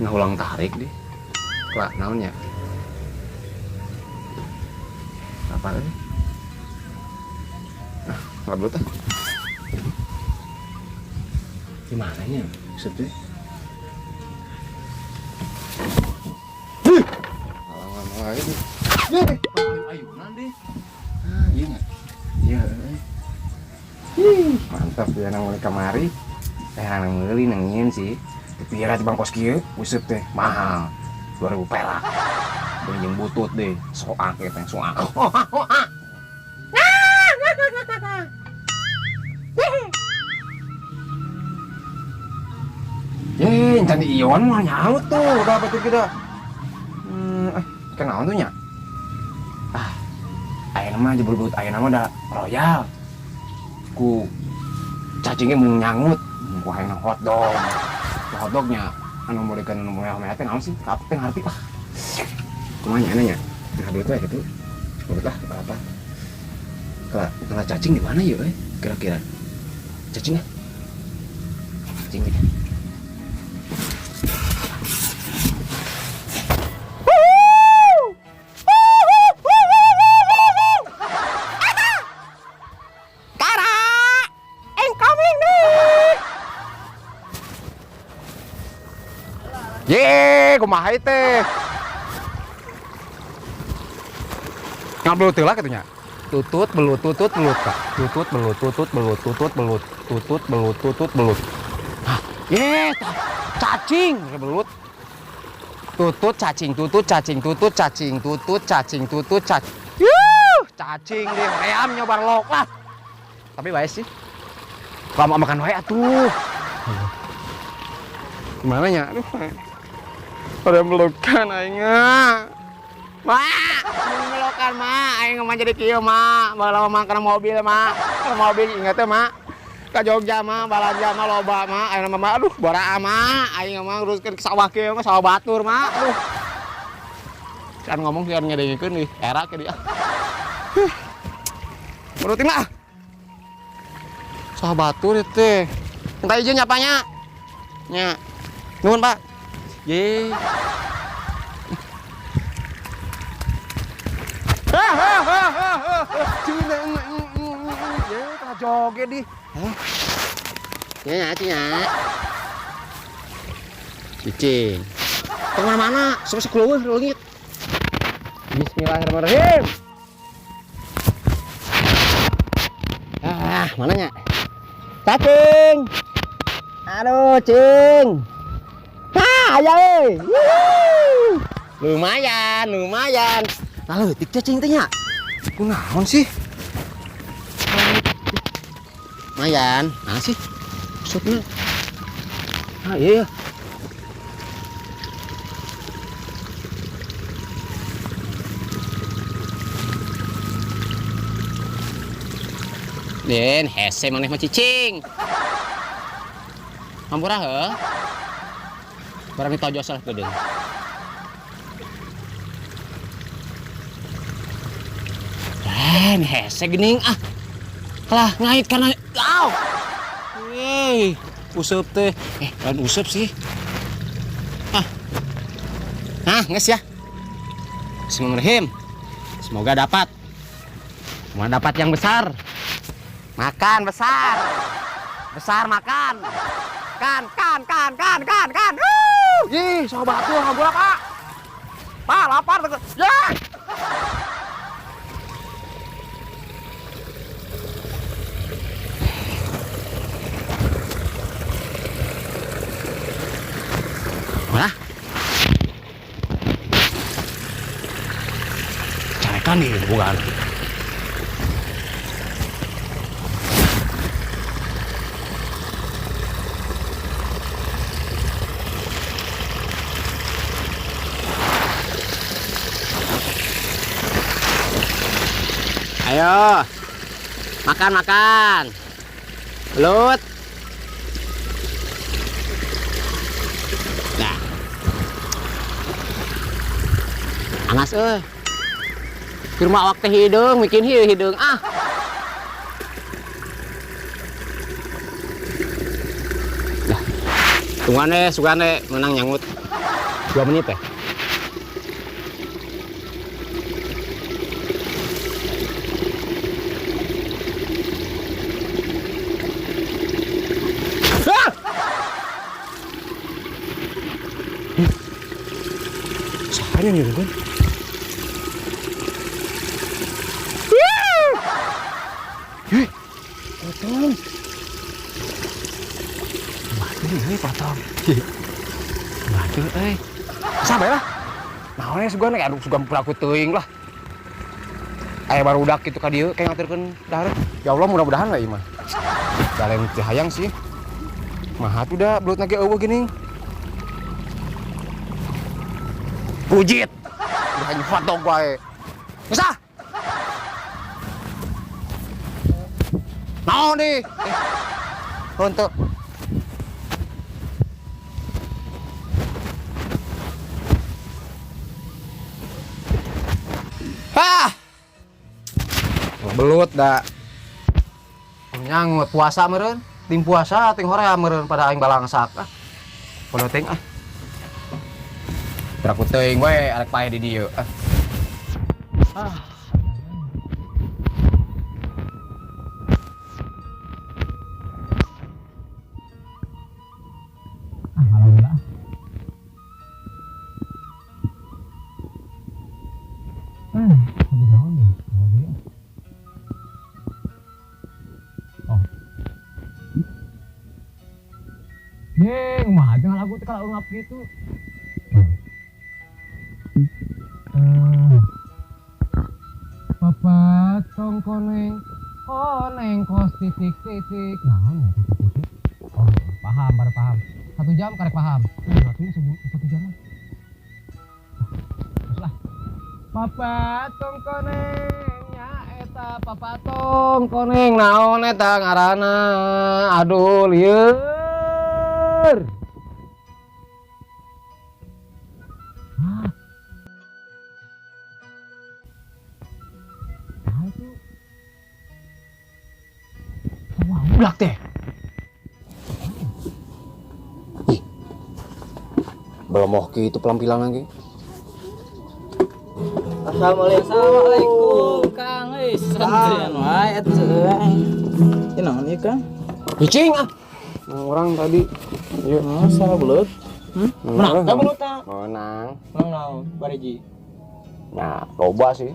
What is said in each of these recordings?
Ngahulang tarik deh. Lah, naonnya? Apa ini? Ah, nggak belut ah. Gimana nya? Usep deh. Ih! Halangan wae deh. Ih, ayunan deh. Ah, iya nggak? Iya, euy. Ih, mantap ya nang meuli kamari. Eh, nang meuli nang nyieun sih. Dipira di bangkos kieu, usep teh mahal. 2000 perak. Beli jeung butut deh, soak ya teh, soak. Ye, encan di Ion mah nyaut tuh, udah apa tuh kita? Kenaon tuh nya? Ah, ayeuna mah jebul belut ayeuna mah da royal. Ku cacingnya mau nyangut, ku hayang hotdog. Hotdognya anu modekan anu mewah-mewah teh naon sih? Apa teh ngarti lah. Kumaha nya nya? Nah, belut we gitu. Belut lah apa-apa. Kalau cacing di mana ya euy? Kira-kira. Cacing ya? Cacing deh. Kara, incoming nih. Ye, kumaha teh? Ngabelut heula kitu nya. Tutut belut, tutut belut, Kak. Tutut belut, tutut belut, tutut belut, tutut belut, tutut belut. Hah, ye, cacing belut. Tutut cacing, tutut cacing, tutut cacing, tutut cacing, tutut cacing. Yuh, cacing deh, ream nyobar lok lah. Tapi bae sih. Lama makan wae atuh. Gimana nya? Aduh. Pada melukan aing. Ma, melukan ma, aing mah jadi kieu ma, baheula mah kana mobil ma, kana mobil ingat teh ma. Ka Jogja ma, balanja ma loba ma, aing mah aduh boraa ma, aing mah nguruskeun ke sawah kieu mah sawah batur ma, aduh. Kan ngomong sian ngedengikeun nih, era ke dia. Huh. Merutin lah. Sawah batur ieu teh. Minta izin ya Pak nya. Nya. Nuhun Pak. Ye. Ye, tengah joget di. Hah? Ya, ya, ya. Cicing. Kemana-mana, sampai sekeluar leungit. Bismillahirrahmanirrahim. Ah, mananya? Cacing. Aduh, cing. Ah, aya euy. Wuhu. Lumayan, lumayan. Lalu tik cacing teh nya. Kunaon sih? Lumayan. Nah sih. Maksudnya. Ah, iya ya. Den, hese maneh mah cicing. Hampura heuh. Barang ditojos lah geudeung. Den, hese geuning ah. Kalah ngait kana au. Hei, useup teh. Lain useup sih. Ah. Nah, geus ya. Bismillahirrahmanirrahim. Semoga dapat. Mau dapat yang besar. Makan besar. Besar makan. Kan, kan, kan, kan, kan, kan. Wuh! Ih, sobat tuh hampura, Pak. Pak, lapar. Ya. Wah. Carekan nih, bukan. Ayo. Makan, makan. Belut. Nah. Anas euy. Keur mah awak teh hideung, bikin hideung ah. Dah. Tungguan deh, sugan deh, menang nyangut. 2 menit teh. Ah! Ih. Saha yang nyuruh kan? Ih, potong. Batu euy potong. Batu euy. Sabar lah. Naon sugan aduh sugan pelaku teuing lah. Aya barudak kitu ka dieu kayak ngaturkeun dahar. Ya Allah, mudah-mudahan lah ieu mah. Da lain teu hayang sih. Maha tuh da belutna ge eueuh geuning. Pujit. Udah hanya hotdog wae. Geus ah. Naon nih? Untuk Ah! Belut da. Nyangut puasa meureun, ting puasa ting horea meureun pada aing balangsak ah. Podo ting ah. Beraku teuing we arek pae di dieu ah. Ah. Alhamdulillah. Aku naon nih? Oh, dia. Oh. Yeng, mah jangan lagu teh kalau ngap gitu. Papatong koneng, koneng kos titik titik. Naon ya titik titik? Oh, paham, baru paham. 1 jam karek paham. Berarti 1 jam mah. Terus lah. Papatong koneng nya eta papatong koneng naon eta ngaranna. Aduh lieur. Hah? Nah, itu. Wah, budak teh. Ih. Belum gitu pelampilan lagi. Assalamualaikum. Assalamualaikum, Kang. Euy, santrian wae atuh. Ieu naon ieu, Kang? Bicing ah. Nah, orang tadi. Ieu salah belut. Menang tah belut tah? Menang. Menang naon? Bariji. Nah, loba sih.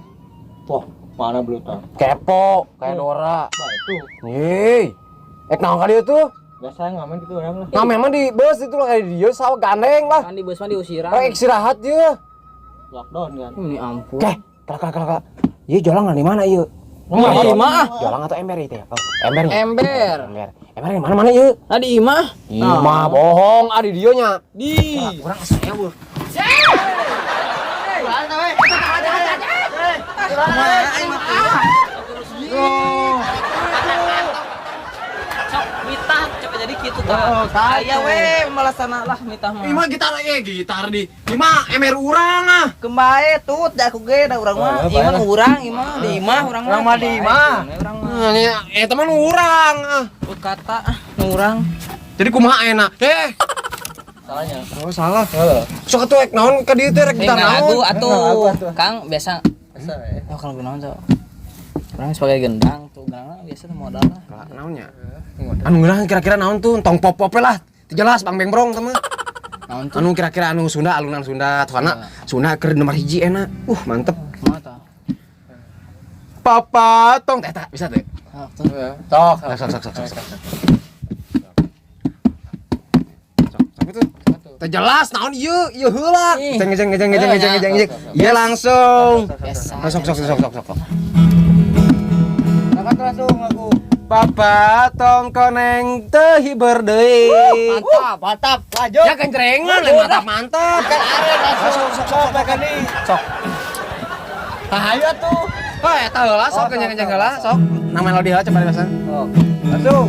Wah, mana belut tah? Kepo, kayak Dora. Bah, itu. Hei. Ek naon ka dieu tuh? Biasa ngamen gitu orang lah. Ngamen mah di bus itu lah kayak di dieu sawa gandeng lah. Kan di bus mah diusiran. Rek istirahat ieu. Lockdown kan. Ini ampun. Oke, kelak kelak kelak. Ieu jolang di mana ieu? Di imah. Jolang atau ember itu ya? Oh, ember. Ember. Ember. Ember di mana-mana ieu? Nah di imah. Imah bohong, ah di dieu nya. Di. Urang asa eueuh. Sok mitah coba jadi kitu tah. Aya we malasana lah Mitah mah. Imah gitar gitar di. Imah ember urang ah. Kembae tut da aku ge da urang mah. Imah urang, imah di imah urang mah. Urang mah di imah. Urang mah. Eta mah urang ah. Kata ah urang. Jadi kumaha enak? Salahnya. Oh, salah. Sok atuh ek naon ka dieu teh rek gitar Lagu naon? atuh. Kang biasa. Biasa we. Oh kalau naon tuh. Urang sebagai gendang tuh gendang biasa tuh modal lah. Naonnya? Anu ngeunah kira-kira naon tuh tong pop-pop lah. Teu jelas Bang Bengbrong teh mah. Naon tuh? Anu kira-kira anu Sunda alunan Sunda soalna Sunda keur nomor 1 enak. Mantep. Kumaha tah? Papa tong teh eta bisa teh. Sok. Sok sok sok sok. Sok sok itu. Teh jelas naon ieu ieu heula. Jeng jeng jeng jeng jeng jeng jeng. Ieu langsung. Biasa. Sok sok sok sok sok. Angkat langsung aku. Papa tong koneng teu hiber deui. Mantap, mantap. Lanjut. Ya kencerengan, lain mantap mantap. Kan are langsung sok sok makan nih. Sok. Ayo tuh. Oh, eta heula sok kenjeng-kenjeng heula sok. Nang melodi heula coba dibasan. Oh. Langsung.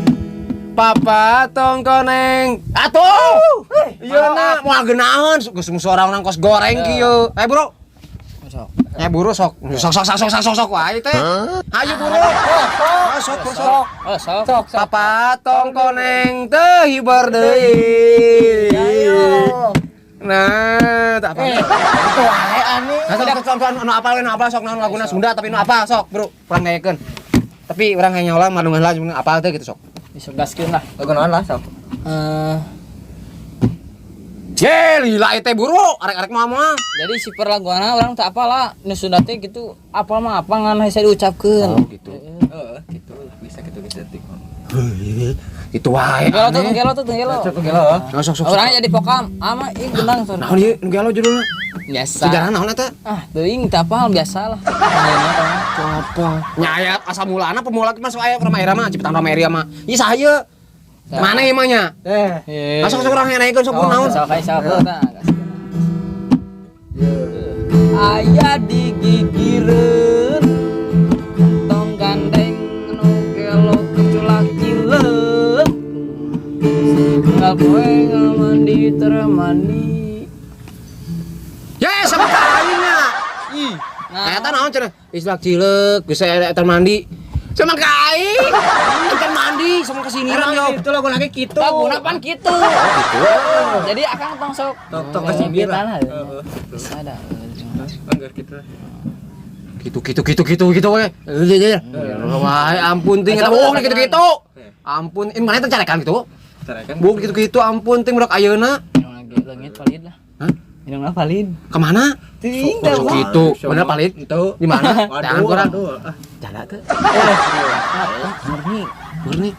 Papa tong koneng. Atuh. Ieu na moal geunaheun geus suara urang kos goreng kieu. Eh, Bro. Sok. Eh, buru sok. Sok sok sok sok sok sok wae teh. Ayo buru. Oh, sok sok. Oh, sok. Sok sok. Papa tong koneng teu hiber deui. Ayo. Nah, Apalna teh, apalna. Itu wae aneh. Nah, sok sok sok nu apal we, nu apal sok naon laguna Sunda tapi nu apal sok, Bro. Urang ngayakeun. Tapi urang hayang nyahola madungan heula jeung apal teh gitu sok. Bisa gaskeun lah. Lagu naon lah sok. Eh, Ye, lila teh buru, arek-arek moal moal. Jadi si perlaguana orang tak apa lah nu Sunda teh gitu apa mah apa ngan hese diucapkeun. Oh, gitu. Heeh, gitu lah bisa gitu gitu detik. Itu wae. Gelo tuh, Aneh. gelo tuh, gelo. Sok gelo. Nah, sok sok. Orang jadi pokam, ama ih gendang tuh. Naon ieu nu gelo judulna? Biasa. Sejarah naon eta? Ah, teuing teu apal biasa lah. Panggilna tah. Apa? Nyayat asa mulana pemula masuk aya Rama Irama, ciptaan Rama Irama. Ieu saha ieu? Mana ieu mah nya? Eh, Masuk sok urang naikeun sok naon? Sok kayak sok tah. Aya digigireun tong gandeng nu gelo keculak cileuk. Tinggal poe mandi termandi. Ye, sama kainnya. Ih. Nah. Eta naon cenah? Istilah cileuk, bisa eta mandi. Sama kain. Ikan mandi sama kesiniran yo. itu lagu lagi gitu. Laguna pan kitu. Jadi akang tong sok Tong tong kesindir lah. Heeh. Bisa dah. Anggar gitu lah. Gitu gitu gitu gitu gitu we. Iya iya. Wah, ampun ting eta bohong gitu gitu. Ampun, ini mana teh carekan gitu? Carekan. Bohong gitu gitu ampun ting budak ayeuna. Minum lagi leungit valid lah. Hah? Minum valid. Kemana? Ting dah. Sok gitu. Bener valid? Itu. Di mana? Jangan Waduh, kurang. waduh. Ah, Jala teh. Murni. Murni.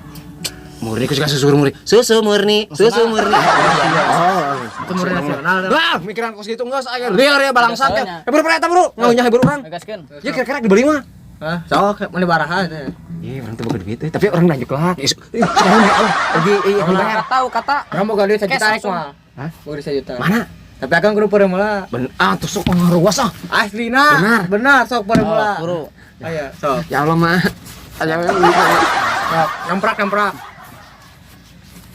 Murni ku suka susu murni. Susu murni, susu murni. Oh, itu murni nasional. Wah, mikiran kos gitu enggak saya liar ya balangsat ya. Biasanya. Eh bro, eta bro, ngaunya bro urang. Gaskeun. Ya kira-kira dibeli mah. Hah? Sok mana baraha teh. Iya, orang tuh bukan duit, tapi orang lanjut lah. Ih, sekarang ya Allah, lagi iya, bayar. Kata tahu kata Orang boga duit Cash sejuta rek langsung. mah. Hah? Boga duit sejuta. Mana? Tapi akang kudu peureum heula. Ben, ah, tuh sok ruas ah. Aslina. Benar. Benar sok peureum heula. Bro. Ayo, sok. Ya Allah mah. Aja Sok, nyamprak nyamprak.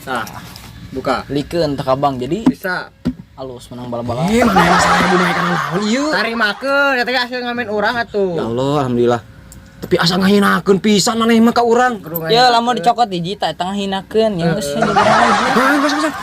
Nah, buka. Likeun teh kabang jadi Bisa. alus menang bala-bala. Eh, mana yang masalah ibu naik naon ieu? Tarimakeun, eta ge hasil ngamen urang atuh. Ya Allah, alhamdulillah. Tapi asa ngahinakeun pisan maneh mah ka urang. Kudu Ya lamun dicokot hiji tah tengah hinakeun ya geus jadi urang lagi. Hah, geus geus.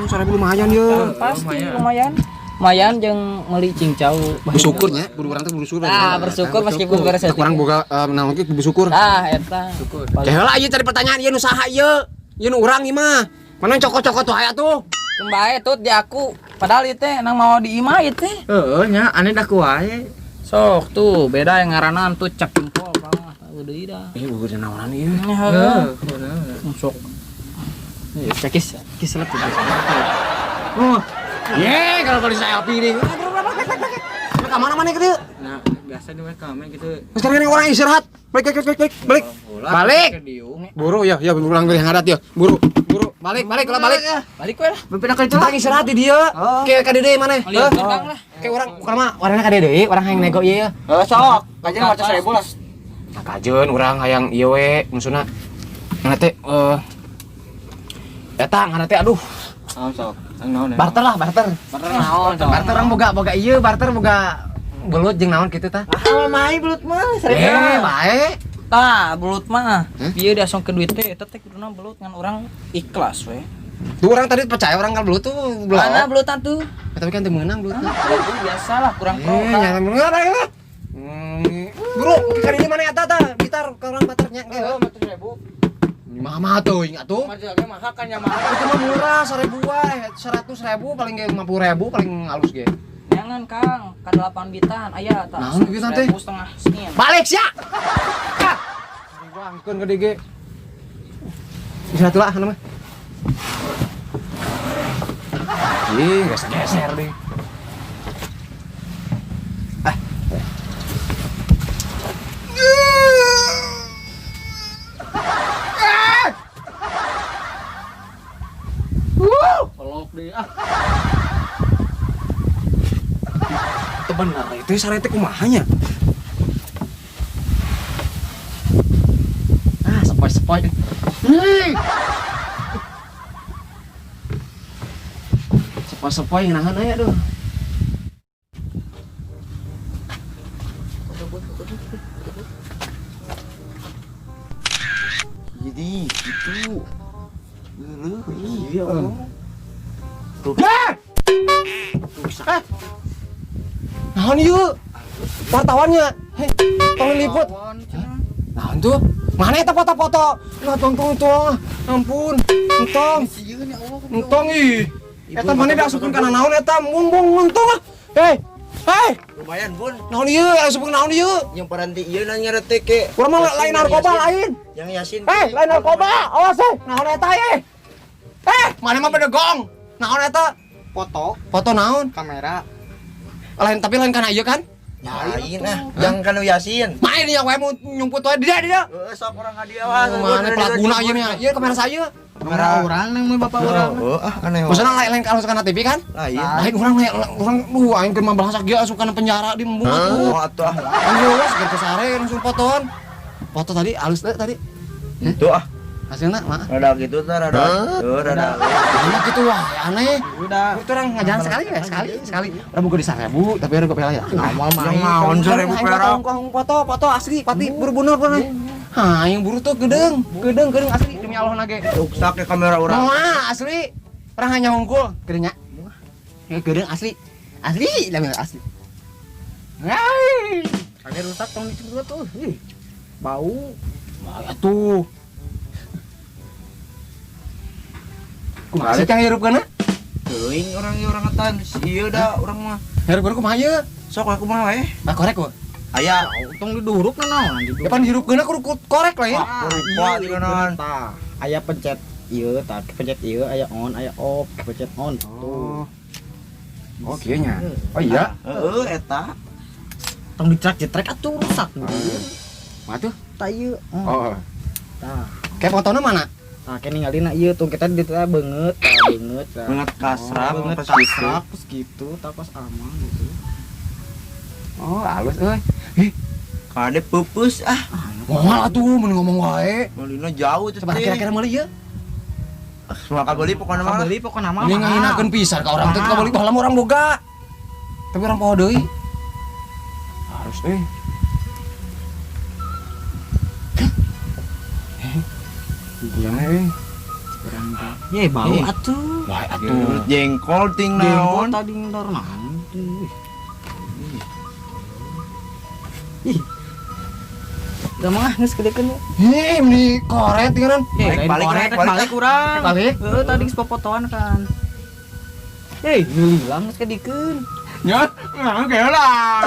1000 lumayan ye. Pasti lumayan. Lumayan jeung meuli cincau. Bersyukurnya, buru urang teh bersyukur. Ah, bersyukur meskipun beres Kurang boga naon ge bersyukur. Ah, eta. Syukur. Ceh lah ieu cari pertanyaan ieu nu saha ieu? Ieu nu urang ieu mah. Mana cokot-cokot tuh aya tuh. Kembae tut di aku. Padahal ieu teh nang mau di imah ieu teh. Heeh nya, aneh dah ku wae. Sok tuh beda yang ngaranan tuh cap jempol pang tahu deui dah. Ih, bugur naonan ieu. Nya heuh. Heeh. Sok. Iya, cekis, cekis selep. Oh. Ye, kalau beli selfie nih. Ke mana mana gitu? Nah, biasa di mereka main gitu. Sekarang ini orang istirahat. Balik, balik, balik, balik, balik. Balik. Buru ya, ya pulang dari ngadat ya. Buru, buru. Balik, balik, kalau balik. Balik we lah. Bepeda ke Kita istirahat di dia. Kayak KDD mana? Lihat gendang lah. Kayak orang bukan mah warnanya KDD, orang hayang nego ieu ya. Heeh, sok. Kajian waca 1000 lah. Nah, kajeun urang hayang ieu we maksudna. Ngana teh eta ngana teh aduh, Oh, sok. Naon barter lah, barter. Barter naon, sok. Barter orang boga boga ieu, barter boga belut jeung naon kitu tah. Ah, mai belut mah, Eh, bae. Tah, belut mah. Bieu diasong ke duit teh eta teh kuduna belut ngan urang ikhlas we. Tuh orang tadi percaya orang kalau belut tuh belut. Mana belutan tuh? Tapi kan teu meunang belut. Biasa lah kurang pro. Eh, nyala bener ya. Bro, kali ini mana eta tah? Gitar ke orang baternya. Heeh, 1000. Mama tuh ingat tuh. Mah ge mahal kan ya mahal. Itu mah murah 1000 wae, 100.000 paling ge 50.000 paling halus ge. Jangan Kang, ka 8 bitan aya tah. Naon bitan teh? 1,5 senin. Balik sia. Gua angkeun ke DG. Istirahat lah nama. Ih, geser-geser deh. Ah. Pelok deh ah. Itu bener, itu sare teh kumahanya. Ah, sepoi-sepoi. Hei. Sepoi-sepoi nahan aya duh. Jadi gitu. Iya. Ya! Eh. Naon ieu? Wartawannya. Hei, tolong liput. Naon tuh? Mana eta foto-foto? Nah, tong tong tong. Ampun. Entong. Entong ih. Eta mana diasupkeun kana naon eta? Mumbung entong ah. Hei. Hei. Lumayan, Bun. Naon ieu? Asupkeun naon ieu? Yang paranti ieu nanya retek ke. Urang mah lain narkoba lain. Yang Yasin. Eh, lain narkoba. Awas eh. Naon eta eh? Eh, mana mah bedegong. Naon eta? Foto, Foto naon? kamera. Lain tapi lain kana ieu kan? Lain ah, yang kanu Yasin. Main ya wae mau nyumput wae dia dia. Heeh, sok orang ka dieu ah. Mana plat guna ieu nya? Ieu kamera saya. Kamera orang nang mun bapak orang. Oh, ah aneh. Maksudna lain lain kalau kana TV kan? Lain. Lain urang lain urang duh aing keur mabangsak ge asup kana penjara di embung atuh. Oh, atuh ah. Aing lewas keur kesare langsung fotoan. Foto tadi halus teh tadi. Itu ah. Hasilna mah. Rada gitu tah, rada. Tuh, rada. Enak gitu wah, aneh. Udah. Itu orang ngajaran sekali ya, sekali, sekali. Orang buka di 1.000, tapi orang gue ya. Normal mah. Yang naon 1.000 perak. Foto, foto asli, pati buru-buru buru. Hah, yang buru tuh gedeng, gedeng, gedeng asli demi Allah nage. Ruksak ke kamera urang. Wah, asli. Orang hanya unggul, gedengnya. Ya gedeng asli. Asli, demi asli. Hai. Kagak rusak tong dicemprot tuh. Ih. Bau. Wah, atuh. Kumaha sih kang hirupkeunna? Teuing orang ieu orang ngetan. Ieu da urang mah. Hirupkeun kumaha ieu? Sok aku mah we. Bah korek kok. Aya. Tong diduruk naon diduruk. Depan hirupkeunna kudu korek lah ya. Rupa di naon. Tah, aya pencet ieu tah, pencet ieu aya on, aya off, pencet on tuh. Oh, kieu nya. Oh iya. Heeh, eta. Tong ditrek-jetrek atuh rusak. Mah tuh. Tah ieu. Oh. Tah. Kayak fotona mana? Tah ke ningalina ieu tuh kita di teh beungeut, tah beungeut. Tah. Banget kasrak, Beungeut pas gitu. kasrak terus gitu, tah pas aman gitu. Oh, halus euy. Kade pupus ah. Moal atuh mun ngomong wae. Meulina jauh tuh. Coba kira-kira meuli ieu. Semua beli pokoknya mah. Beli pokokna mah. Ini ngahinakeun pisan ka orang teh ka beli baheula orang boga. Tapi orang poho deui. Harus euy. Gimana euy? Ye bau atuh. Wah, atuh. Jengkol ting Jengkol naon. tadi ndor naon. Ih. Udah mah geus gedekeun. Hei, ini koret kan? Balik, Balik, balik, balik, balik urang. Balik. Heeh, tadi geus popotoan kan. Hei, hilang geus kedikeun. Ya, nah, lah.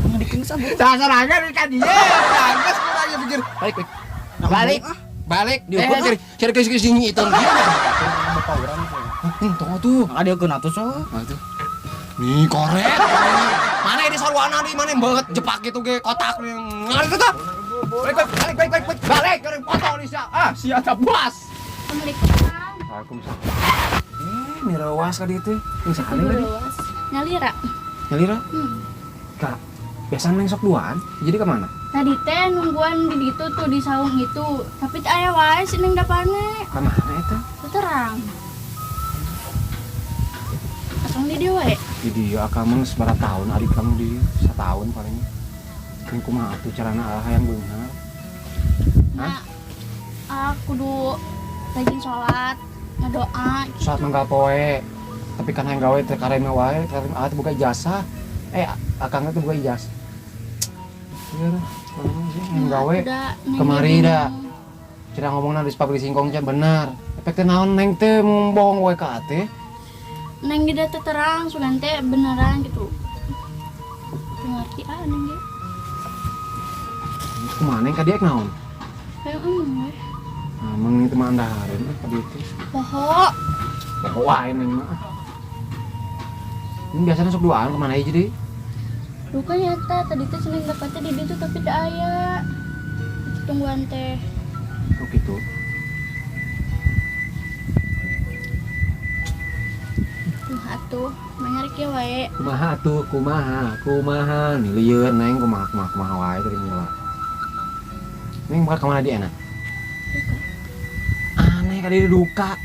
Ngedikeun sabu. Sasarangan ikan dia. Tangkas kurang ya pikir. Balik, balik. Balik. Balik. Diukur, Eh, cari cari ke sini itu. Bapak urang teh. Tunggu tuh. Maka dia keun atuh so. Nah, tuh. Nih koret. Mana ini sarwana di mana banget jepak gitu ge kotak nih. Ngali tuh. Balik, balik, balik, balik, balik, balik, balik, foto nih sia. Ah, sia puas. Assalamualaikum. Waalaikumsalam. Eh, mirawas ka dieu teh. Ini sakali tadi. Nyalira. Nyalira? Hmm. Kak, biasa neng sok duaan. Jadi kemana? Tadi teh nungguan di ditu tuh di saung itu, tapi teh aya wae si Neng dapane. Kemana eta? Teu terang. Akang di dieu wae. Di dieu akang mah geus sabaraha tahun ari kamu di dieu? Satahun paling. Keun kumaha atuh carana ah hayang beunghar? Nah, aku kudu rajin sholat, ngadoa. Gitu. Saat manggal poe. Tapi kan hayang gawe teh karema wae, karema ah teh boga ijazah. Eh, akang teh boga ijazah. Iya lah, sih hayang gawe. Udah, Neng Kemari bingung. dah. Cira ngomongna di pabrik singkong can bener. Efek teh naon neng teh mau bohong wae ka ate. Neng ge teu terang, sugan teh beneran gitu. Teu ngerti ah Neng ge. Kumaha neng ka dieu naon? Kayak emang we. Nah, emang itu mah andahareun ka dieu teh. Poho. Poho wae neng mah. Ini biasanya sok duaan kemana aja jadi? Duka ya ta, tadi teh seneng dapatnya di ditu tapi teu aya. Tungguan teh. Oh gitu. Kumaha atuh, manyarik ya wae. Kumaha atuh, kumaha, kumaha. Nih lieur neng kumaha kumaha kumaha wae tadi nyela. Neng bakal kemana dia enak? Aneh ka dieu duka.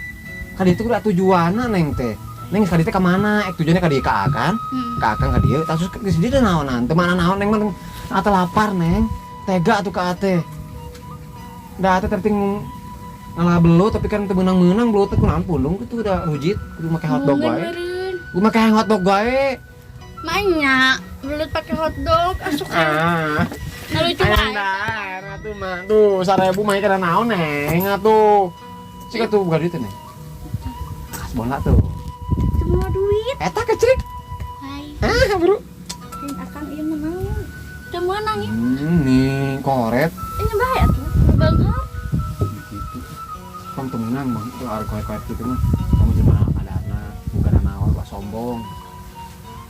Ka dieu teh kudu tujuanna neng teh. Neng ka dieu teh ka mana? Ek tujuannya ka dieu ka Akang. Ka Akang ka dieu, terus ke dieu teh naonan? Teu mana naon neng mah atuh lapar neng. Tega atuh ka ate. Da ate terting Ngalah belut tapi kan teu meunang-meunang belut teh kunaon pundung kitu udah rujit kudu make hotdog wae. Kudu make hotdog wae. Manya belut pakai hotdog asup. Ah. Lucu wae. Dahar atuh mah. Tuh 1000 mah kana naon neng atuh. Sik atuh buka duit teh neng. Kasbon lah tuh. Semua duit. Eta kecrik. Hai. Ah, bro. Akang ieu menang. Teu meunang ieu. Nih koret. Ini bae atuh. Beunghar. Gitu. Tong teu meunang bang, itu ari koret-koret gitu mah. Kamu jelema adatna, bukan naon, ulah sombong.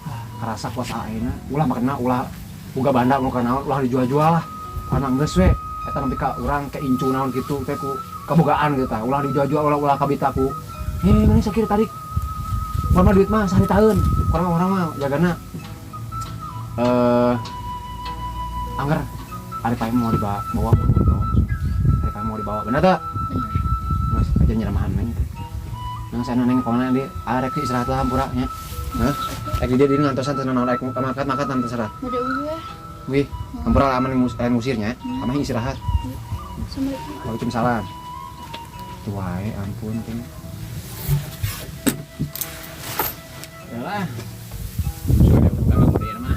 Ah, karasa kuasa ayeuna, ulah makna ulah boga banda ulah naon, ulah dijual-jual lah. Karena geus we eta nepi ka urang ke incu naon kitu teh ku kabogaan gitu tah. Ulah dijual-jual, ulah kabita ku. Heh, mana sakira tarik. Urang mah duit mah sehari tahun. Urang mah orang mah jagana. Angger ari pae mau dibawa, bawa ari pae mau dibawa. Bener teh? Mas, aja nyeramahan neng teh. Nang sana neng kemana dia? Arek istirahat lah hampura nya. Hah? Rek di dia di ngantosan teh naon rek makan-makan teh terserah. Bade eueuh. Wih, hampura aman ngusirnya, aman istirahat. Assalamualaikum. Waalaikumsalam. Tuh wae ampun teh. Yalah. Sudah buka kemudian mah.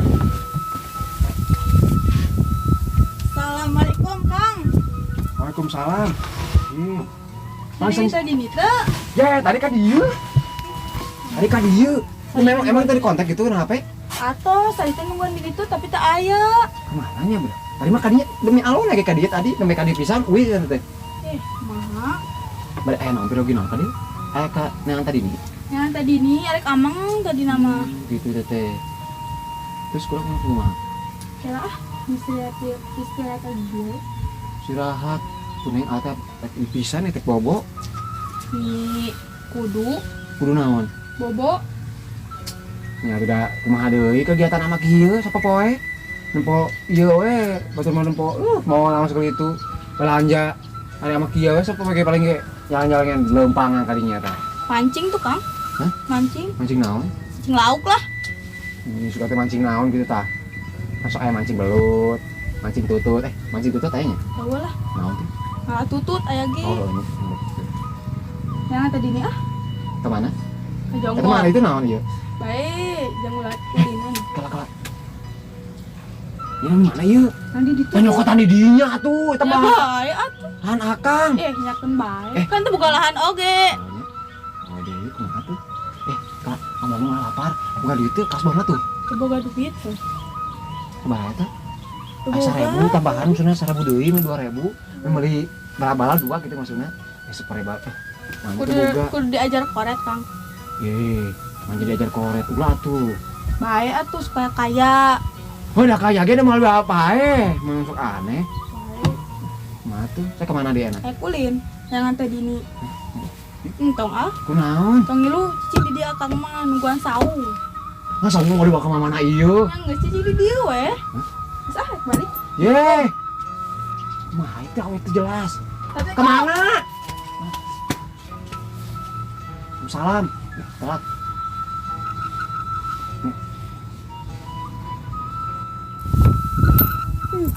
Assalamualaikum, Kang. Waalaikumsalam. Tadi tadi nita. Ya, tadi kan ieu. Tadi kan ieu. Memang emang tadi kontak gitu kenapa? Atau saya teh nungguan di ditu tapi tak aya. Kemana nya, Bro? Tadi mah kadinya demi Allah lagi kadinya tadi demi kadi pisan uih teh. Maha. Bade aya naon pirogi naon kadi? Aya ka neangan tadi nih. Neangan tadi nih arek ameng tadi nama. Gitu teh. Terus kurang kumaha? Kira ah, istirahat aja. Istirahat. Kuning atap pisan teh bobo. Di kudu. Kudu naon? Bobo. Ya udah kumaha deui kegiatan ama kieu sapopoe. Nempo ieu we, batur mah nempo mau langsung sekali itu belanja. Ari ama kieu we sapopoe ge paling ge jalan-jalan lempangan kadinya tah. Mancing tuh, Kang. Hah? Mancing. Mancing naon? Mancing lauk lah. Ini suka teh mancing naon gitu tah. Masuk aya mancing belut, mancing tutut, mancing tutut aya nya? Tahu lah. Naon tuh? Nah, tutut aya ge. Oh, ini. Yang tadi ini ah. Ke mana? Ke Jonggol. Ke mana itu naon ieu? Baik, jangan ulinan. Kelak-kelak. Ya mana ieu? Nanti ditu. Nyokot tadi dinya atuh, eta mah. Bae atuh. Lahan akang. Nyakeun bae. Kan teu boga lahan oge. Oh, deui kumaha tuh? Kelak ngomong lapar, boga duit teh kasbon tuh. Teu boga duit tuh. Kumaha eta? 1.000 tambahan maksudnya 1.000 deui mah 2.000. Meuli bala-bala 2 gitu maksudnya. Separeba. Kudu diajar koret, Kang. Manja diajar koret ulah tuh. Bae atuh supaya kaya. Oh, udah kaya ge mau apa masuk aneh. Mah tuh, saya kemana dia enak? Kulin, jangan tadi ini. Entong ah. Kunaon? Tong ngilu cicing di dia akang mah nungguan saung. Nah, saung mau dibawa ke mana ieu? Yang geus cicing di dieu we. Geus ah balik. Ye. Mah itu awe itu jelas. Kemana? Salam. Telat.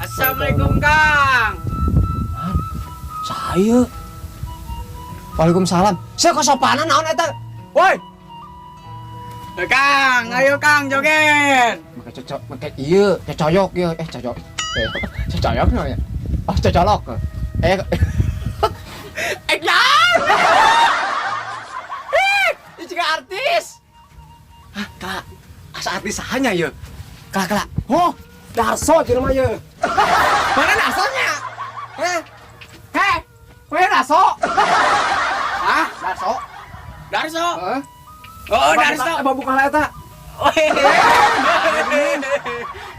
Assalamualaikum, Kang. Hah? Saya. Waalaikumsalam. Saya kesopanan naon eta? Woi. Kang, ayo Kang joget. Make cocok, make ieu, cocoyok ieu. Cocok. Cocoyok naon ya? Oh, cocolok. Jangan. Ini juga artis. Hah, Kak. Asa artis sahanya ieu? Kak, Kak. Oh, Darso jeung mah ieu. Mana Darsonya? Heh, mana Darso? Hah, Darso? Darso? Heeh. Oh, Darso. Apa buka lah eta?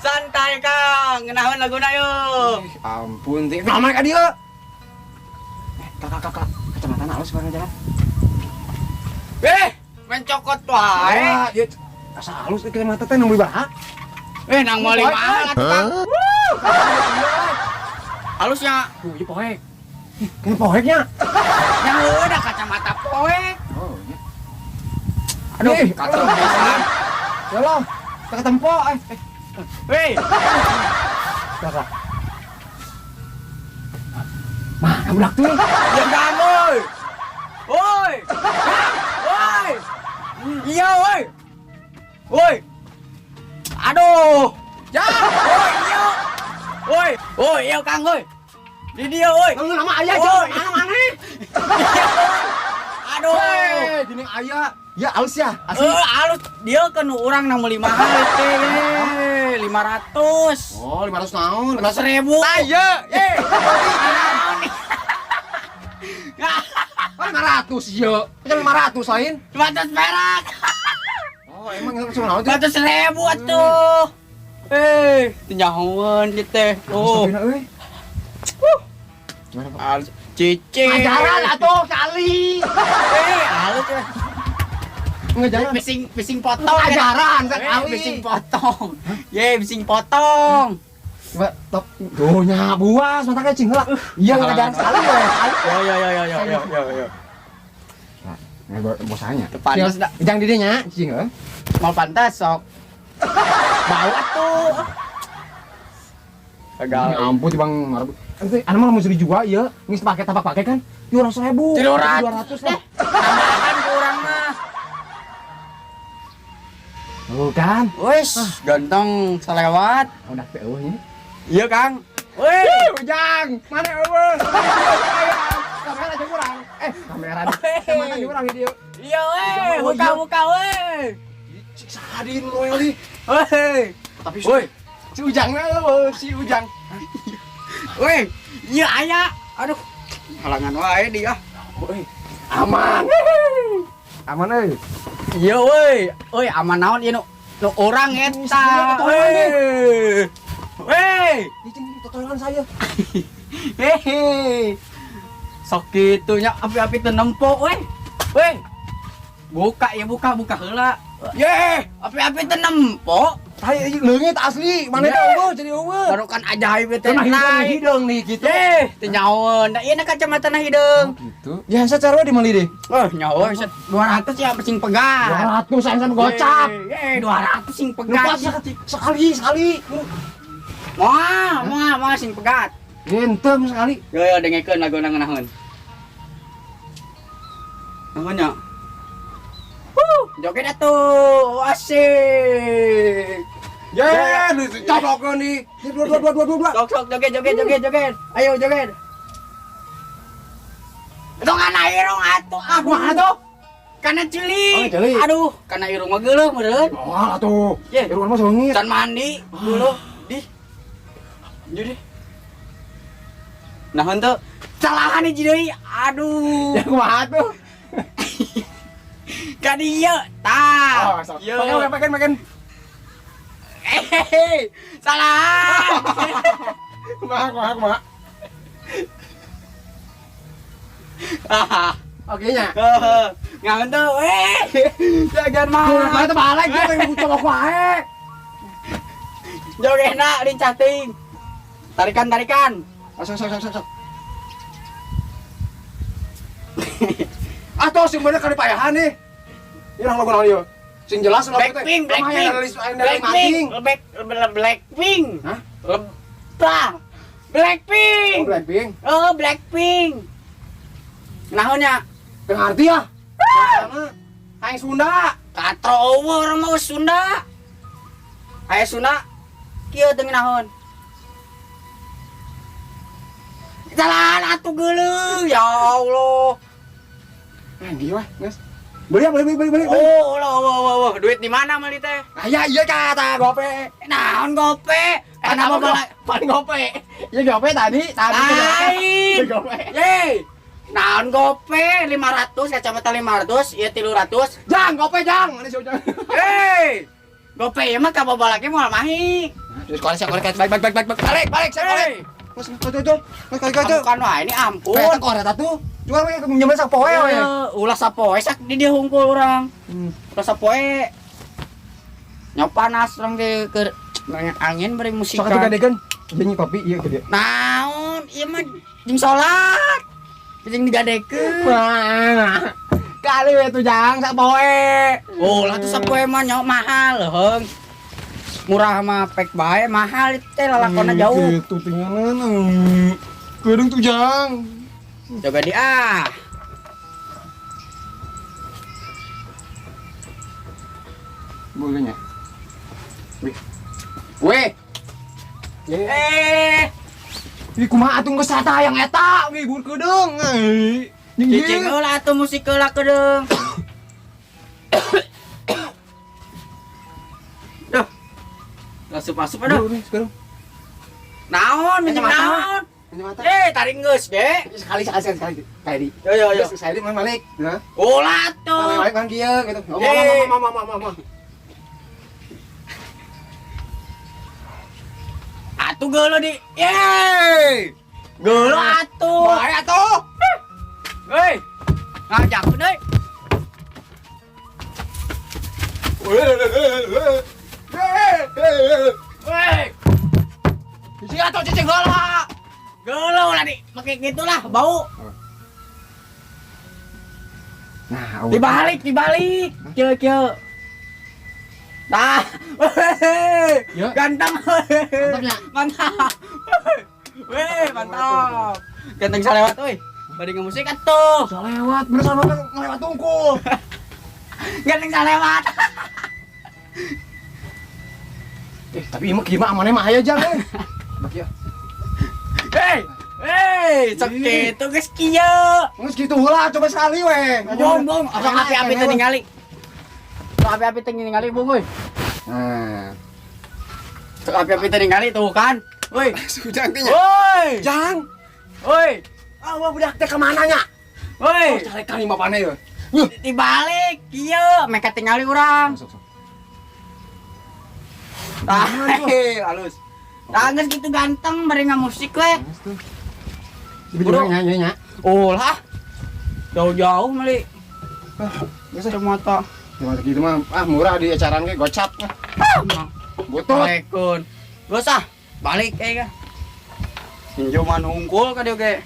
Santai, Kang. Ngenahan laguna yuk. Ampun, teh. Naon ka dieu? Kak, kak, kak. Kacamata halus bareng jalan. Mencokot wae. Ieu asa halus kacamata teh nang baraha? Nang meuli mahal atuh, Kang. Halusnya. Tuh, ieu poek. Ih, kayaknya poeknya. Yang udah kacamata poek. Oh, iya. Aduh, kacau pisan. Ya Allah, tak tempo. Weh. Kakak. Mana budak tuh? Ya kamu, Woi. Aduh. Ya, woi, iya. Woi, woi, iya Kang, woi. Di dia, woi. Ngeungeun nama aya Woi. jeung mana-mana. Aduh. Hei, gini aya. Ya alus ya, asli. Eh, alus dia kan urang nang meuli mahal teh. 500. Oh, 500 naon? 500 ribu. Aya, ye. Kan 500 ieu. Kan 500 lain. 500 perak. Oh, emang itu cuma naon tuh? 500 ribu atuh. Eh, teu nyahoeun ieu teh. Oh, Tapi euy. Gimana, Pak? alus cicing. Ajaran atuh kali. Eh, alus eh. Ngejaran. Bising bising potong. Ajaran Eh, sekali. bising potong. Ye, bising potong. Coba top. Tuh nya buas mata kecing heula. Iya ngajaran sekali ya. Yo yo yo yo yo yo yo. Nah, bosanya. Pantes dah. Jang di dinya, cing heuh. Mau pantas sok. Bau atuh. Gagal. Ya ampun Bang Marbu. Ente anu mah mun dijual ieu, geus pake tapak pake kan 200.000. 300. 200 lah. Tambahan ku urang mah. Tuh kan. Wis, ganteng salewat. Udah teh eueuh nya. Iya, Kang. Wih, Ujang, mana eueuh? Kamera aja kurang. Eh, kamera di. Kamera aja kurang ieu. Iya weh, buka buka weh. Cik sadin loyal. Weh. Tapi Woi, si Ujangna eueuh, si Ujang. weh. Iya aya. Aduh. Halangan wae dia. Woi, aman. Aman euy. Iya weh. Woi, aman naon ieu nu nu urang eta. Weh. Weh. Cicing totolan saya. Hehe. Sok kitu nya api-api teu nempo weh. Weh. Buka ya buka buka heula. Ye, api-api teu nempo. Tai leungit asli, mana Ye. teh eueuh jadi eueuh. Baru kan ajaib teh. Nah, Naik. hideung nih gitu. Ye, teu nyahoeun. Da ieu na kacamata na hideung. Gitu. Ya secara di meuli deh. Oh, nyawa 200 ya sing pegat. 200 saya sama gocap. Eh, 200 sing Lupa pegat. sekali sekali. Moal, moal, moal sing pegat. Gentem sekali. Yo yo dengekeun laguna ngeunaheun. Naon nya? Huh, joget atuh. Asik. Ye, coblokeun nih. Dua dua dua dua dua dua. Sok sok joget joget joget joget. Ayo joget. Itu kana irung atuh. Ah, Kumaha tuh? Kana ceuli. Oh, ceuli. Aduh, kana irung mah geuleuh meureun. Moal atuh. Ye. Irung mah seungit. Can mandi dulu di. Jadi. Nah, henteu calahan hiji deui. Aduh. Ya kumaha tuh? Ka dieu tah. Oh, sok. Ieu. Makan makan makan. Eh, salah. Kumaha kumaha kumaha. Oke nya. Nggak henteu eh. Jagan mah. Kumaha teh balik dia pengen coba wae. Jogena lincah ting. Tarikan tarikan. Sok sok sok sok. Atuh sing bener kali payahan nih. Ieu lagu naon ieu? Sing jelas lagu teh. Blackpink, Blackpink. Blackpink. Black, Blackpink. Hah? Lebah. Blackpink. Oh, Blackpink. Oh, Blackpink. Naon nya? Teu ngarti ya? Aing Sunda. Katro eueuh urang mah Sunda. Aya Sunda kieu teu ngeunaheun. Jalan atuh geuleuh ya Allah. Anjing wah, geus. Beli beli beli beli beli. Oh, Allah, Allah, Allah, Allah. Duit di mana meuli teh? Aya iya kata gope. Naon gope? Eh, nama bala Paling gope. Ya gope tadi, tadi. lain. Ya gope. Ye. Naon gope 500 kacamata 500, ieu 300. Jang, gope jang. Mana si Ujang? Hei. Gope ieu mah ka babalaki moal mahi. Terus korek, saya korek, balik, balik, balik, balik, balik, balik, saya korek. Mas, tuh, tuh, tuh, mas, korek, tuh. Bukan wae ini ampun. Eta korek atuh. Cuma we nyemen sapoe we. Ulah sapoe sak di dieu hungkul urang. Ulah sapoe. Nya panas urang teh keur angin bari Sok atuh musikan. gadekeun. Jeung kopi ieu gede. Naon ieu mah jeung salat. Jeung digadekeun. Wah. Kali we tuh jang sapoe. Oh, lah tuh sapoe mah nya mahal heung. Murah mah pek bae, mahal teh lalakonna jauh. Gitu tinggalan. Gedung tuh jang. Coba di ah. Bolehnya. Wih. Weh. Eh. Ih kumaha atuh geus hayang eta ngibur kedeung. Cicing heula atuh musik heula kedeung. Duh. Asup-asup aduh. Sekarang. Naon minjem naon? Eh, tarik geus ge. Sekali sekali sekali. Kayak di. Yo yo yo. Saya di mana balik. Nah. Ulah atuh. Balik kan kieu gitu. Mama mama mama mama. Atuh geuleuh di. Yeay. Geuleuh atuh. Bae atuh. Hei. Ngajakeun deui. Hei. Cicing atuh cicing heula. Geuleuh lah di, make gitulah bau. Nah, dibalik, dibalik. Kieu kieu. Nah, ganteng. Mantapnya. Mantap. Weh, mantap. Ganteng salewat euy. Bari ngemusik atuh. Salewat, bener sama ngelewat tungkul. Ganteng salewat. Tapi ieu mah kieu mah amane mah aya jang euy. Bak ya. Hei, hei, sok kitu geus kieu. Geus kitu heula coba sekali we. Bong, bong, sok api-api teu ningali. Sok api-api teu ningali, bong euy. Nah. Sok api-api teu ningali tuh kan. Woi. Sujang teh nya. Woi. Jang. Woi. Ah, wah budak teh ka mana nya? Woi. Oh, carekan ieu bapana ieu. Dibalik kieu, mereka tingali urang. Sok sok. Tah, halus. Tah geus kitu ganteng bari ngamusik we. Buru nya nya. Ulah. Jauh-jauh meuli. Geus mata. Cuma gitu mah ah murah di acaraan ge gocap. Butut. Assalamualaikum. Geus ah, balik euy ka. Pinjaman hungkul ka dieu ge.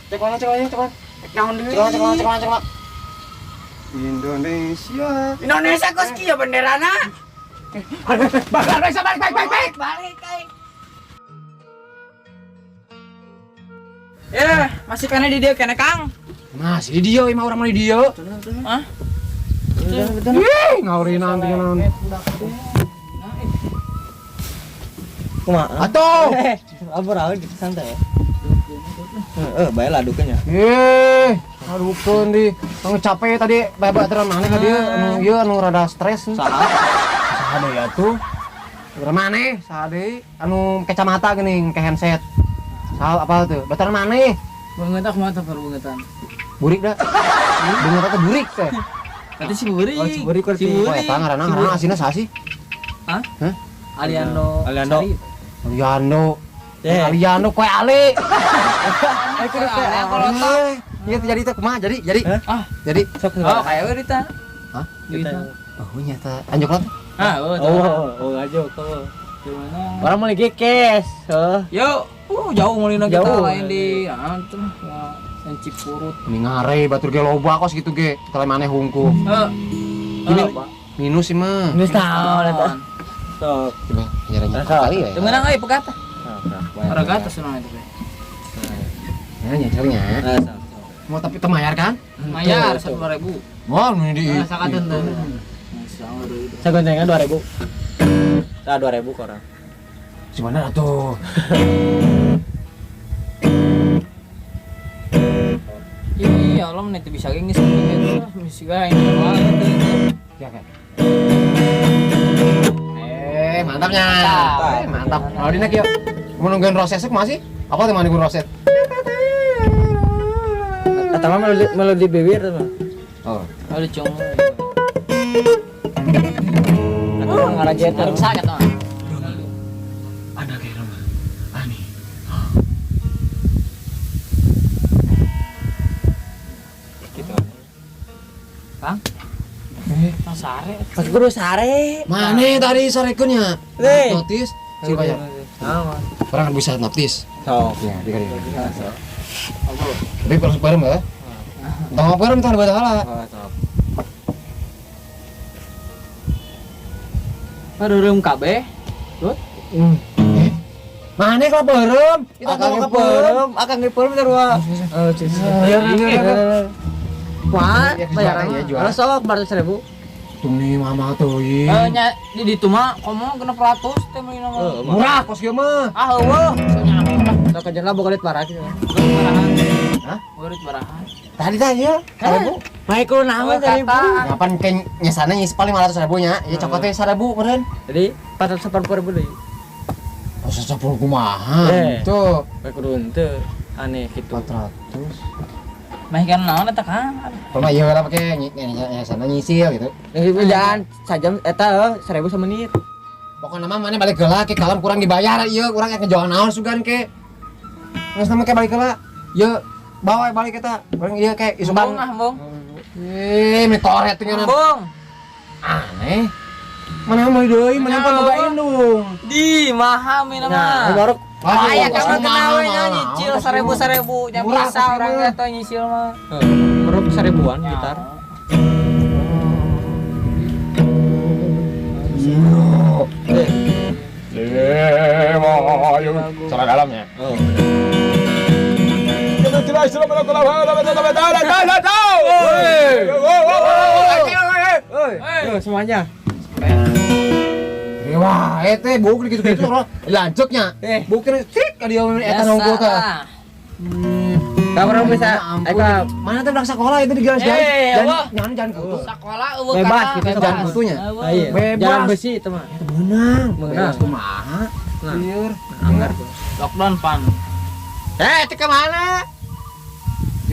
Cek mana cek mana cek mana. Cek naon deui? Cek mana cek mana cek mana. Indonesia. Indonesia kos kieu benderana. Balik balik balik balik balik euy. Ya, masih kana di dieu kene Kang. Masih di dieu imah urang mah di dieu. Hah? Ih, ngaurinan teh naon. Kumaha? Atuh. Abur awe gitu santai. Heeh, bae lah adukeun nya. Eh, adukeun di. Anu capek tadi bae baturan maneh ka dieu anu ieu anu rada stres. Saha? Saha deui atuh? Baturan maneh, saha deui anu kacamata geuning ke handset. Saha apal teu? Baturan maneh. Beungeut kumaha teh beungetan? Burik da. Beungeut teh burik teh. Tadi si burik. Oh, si burik. Si burik. Oh, eta ngaranna ngaranna asina saha sih? Hah? Hah? Aliando. Aliando. Aliando. Aliando koe ale. Iya jadi teh kumaha jadi jadi. Ah, jadi. Oh, kayak we Rita. Hah? Rita. Oh, nyata. Anjuk lah. Ah, oh, oh, aja kok. Gimana? Orang mau lagi cash. Yo, jauh mulina kita lain di antum ya Cipurut. Ini ngare batur ge loba kos gitu ge. Tele maneh hungkul. Heeh. Ini minus sih mah. Minus naon eta? Sok. Coba nyerah kali ya. Teu meunang euy pegat. Ora gatas senang itu. Ya nyecelnya. Mau tapi teu mayar kan? Mayar 1000. Wah, ini di. Sakateun teh. Sagoncengan 2000. Tah 2000 ke orang. Gimana atuh? Iya, Allah menit bisa geng geus gitu. Bisa gae ini mah gitu. Ya kan. Mantapnya. Mantap. Kalau dina kieu. Mun nungguin roset kumaha sih? Apa teh nungguin roset? Eta mah melodi bibir tuh mah. Oh. Aduh cung. Eta mah ngarajet Rusak eta mah. Ada kayak rumah. Ani. Gitu. Kang? Kang sare. Pas guru sare. Mana tadi sarekeun nya? Notis. Sih banyak. Orang kan bisa notis. Sok. Ya, di kali. Tapi harus bareng ya. Tong bareng tong bahala. Pareureum kabeh. Tut. Mana kalau bareng? Kita Akang ge akang ge peureum teh rua. Oh, Iya, Wah, Ya, bayaran ya, juara. Kalau sok 400.000. Tuh nih mama teuing. Nya di ditu mah komo 600 teh meulina mah. Murah kos kieu mah. Ah eueuh. Sok kajeun boga duit barah kitu. Hah? Boga duit barahan. Tadi tah ieu. 1000. Bae kudu naon 1000. Ngapan ke nyesana nyis paling 500 ribu nya. Ieu cokot teh 1000 meureun. Jadi 480 ribu deui. 480 kumaha? Tuh. Bae kudu henteu. Aneh gitu. 400. Mah kan naon eta Kang? Pernah ieu lah pake nyesana nyisil gitu. Jangan sajam eta 1000 samenit. Pokokna mah maneh balik heula ke kalem kurang dibayar ieu urang ek ngejual naon sugan ke. Geus nama ke balik heula. Ieu bawa balik eta. Urang ieu ke isukan. Embung ah, embung. Mi toret teh ngeunah. Embung. Aneh. Mana meuli deui, mana pan boga indung. Di maha mi Nah, mah. baru Aya kamu kenal we nya nyicil 1000 nya bisa urang eta nyicil mah. Baru 1000-an gitar. Salah dalamnya. Semuanya. Wah, teh buk gitu-gitu lancuknya. Buk trik ka dieu eta nongko tah. Ka urang bisa eta mana teh budak sekolah itu di garis-garis. Jangan jangan kutu. Sekolah eueuh bebas gitu jangan kutunya. Bebas. Jalan besi itu mah. Itu beunang. Beunang kumaha? Lieur. Lockdown pan. Itu ke mana?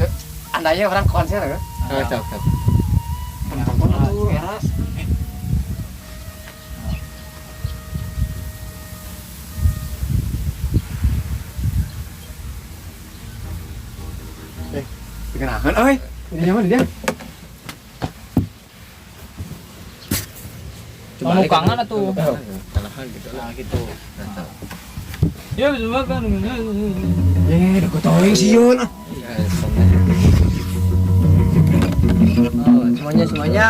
Yuk, andanya orang konser ya. Sok sok. Penonton atuh era. Dikenakan, oi. Di mana dia? Coba kangen atuh. Tanahan gitu lah. Nah, gitu. Ya bisa makan. Udah teuing sieun ah. Oh, semuanya semuanya.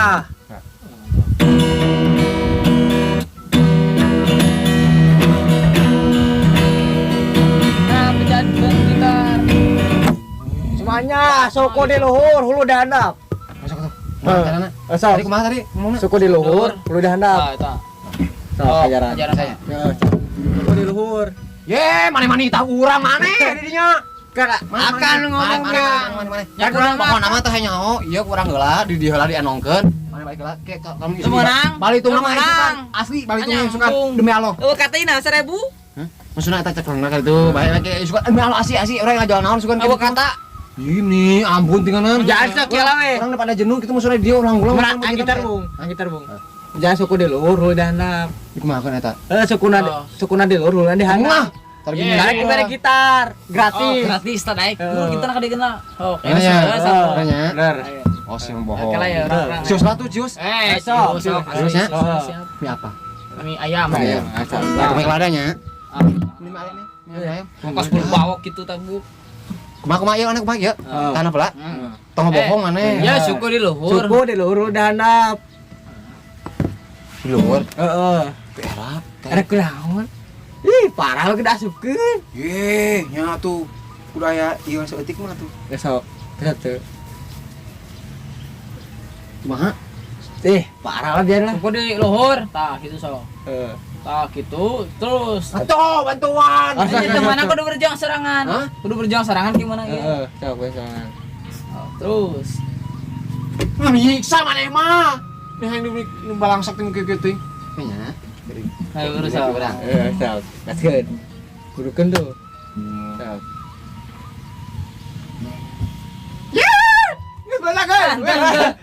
Nah, pejadian gitar. Semuanya soko di luhur, hulu dihandap. Masuk tuh. Mana? Tadi kumaha tadi ngomongna? Suku di luhur, hulu dihandap. Ah, eta. Sok ajaran. Ajaran. Suku di luhur. Ye, mane-mane tahu urang mane di dinya. Akan ngomong mana. Ya kurang pokona mah teh nyaho, ieu kurang heula di dieu heula dienongkeun. Mane balik heula ke kamu isi. Balik tungna mah isukan. Asli balik tungna isukan demi Allah. Eueuh katina 1000. Hah? Maksudna eta ceklengna ka ditu, balik ke isukan demi Allah asli asli urang ngajual naon isukan. Eueuh kata ini ampun tinggalan. Jangan sok ya we. Orang pada jenuh gitu maksudnya dia ulang-ulang. Ang gitar bung, ang gitar bung. Jangan suku di luhur, hulu dihandap. Kumaha kan eta? Sukuna di luhur, hulu dihandap. Tarik gitar gitar gratis. Oh, gratis tak naik. Dulu kita nak dikenal. Oh, kayaknya. Bener. Oh, sing bohong. Cius lah tuh, cius. Sok, sok. Ciusnya? Mie apa? Mie ayam. Mie ayam. Mie keladanya. Mie ayam nih. Mie ayam. Kos bulu bawok gitu tak bu. Kumaha ieu aneh kumaha ieu? Tanah pula. Tong bohong aneh. Ya suku di luhur. Suku di luhur dihandap. Di luhur? Heeh. Era. Era kunaon? Ih, parah lu asupkeun. Ye, nya tuh. Kudu aya ieu saeutik mah tuh. Geus sok. Satu. Kumaha? Parah lah biar lah. Suku di luhur. Tah gitu sok. Heeh. Tah gitu terus. Atuh, bantuan. Ini teman aku udah berjuang serangan. Kudu berjuang serangan gimana ya? Heeh, sok serangan. Terus. Nah, nyiksa maneh mah. Nih hayang di balangsak teh kieu teuing. Nya. Ayo terus sok. Sok. Gaskeun. Kudukeun tuh. Sok. Geus balakeun.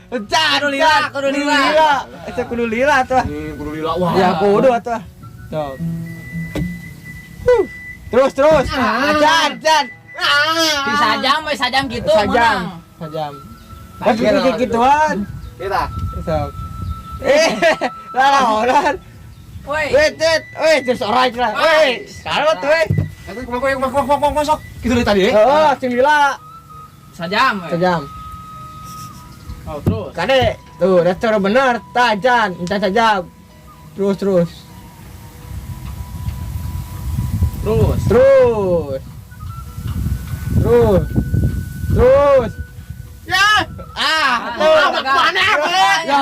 Kudu lila, kudu lila. Eta kudu lila atuh. Kudu lila wah. Ya kudu atuh. Sok. Terus terus. Ajan, ajan. Bisa jam, bisa jam gitu menang. Sajam. Tapi gituan. Kita. Sok. Lah orang. Woi. Wait, wait, terus orang lah. Woi, sekarang tuh, woi. Eta kumaha kumaha kumaha sok. Gitu dari tadi. Heeh, sing lila. Sajam. Sajam. Oh, terus. Kade, tuh, dah cara benar, tajan, encan sajam. Terus terus. Terus. Terus. Terus. Terus. Ya. Ah, mana? Ya,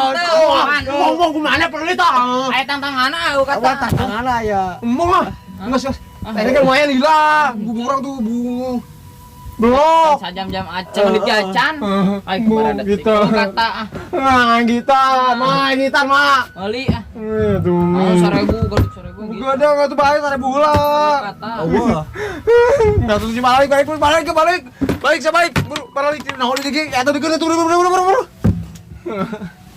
Ngomong kumana perlu tah. Aya tantanganna eueuh kata. Tantanganna ya. Embung ah. Enggak sih. Ini kan lumayan lila. Bubung orang tuh bubung. Belok. Sajam-jam acan menit acan. Ay Embung gitu. Kata ah. Nah, gitar, mah, gitar mah. Meuli ah. Tuh. Oh, 1000 gaduk 1000 gitu. Gua ada enggak tuh bayar 1000 lah. Kata. Allah. Enggak tuh balik, balik, balik, balik. Balik, saya balik. Buru, balik nah di gigi atau di gini tuh buru buru buru buru.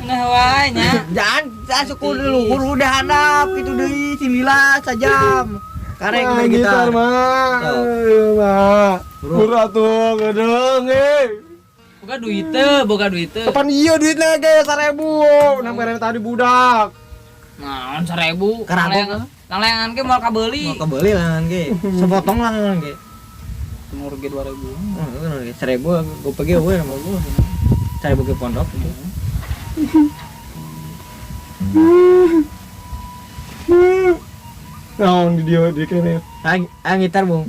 Nah wae nya. Jangan suku luhur udah handap gitu deui si lila sajam. Karek Mah, gitar. Mah. Ayo, mah. Murah tuh, gedeng eh. Boga duit teu, boga duit teu. Kapan iya duitnya ge 1000. Nah, kemarin tadi budak. Naon 1000? Kerago. Langlayangan ge moal kabeuli. Mau kebeli langan ge. Sepotong langan ge. Umur ge 2000. Heeh, 1000 gua pergi eueuh sama gua. 1000 ke pondok gitu. Naon di dia di kene. Ang gitar, Bung.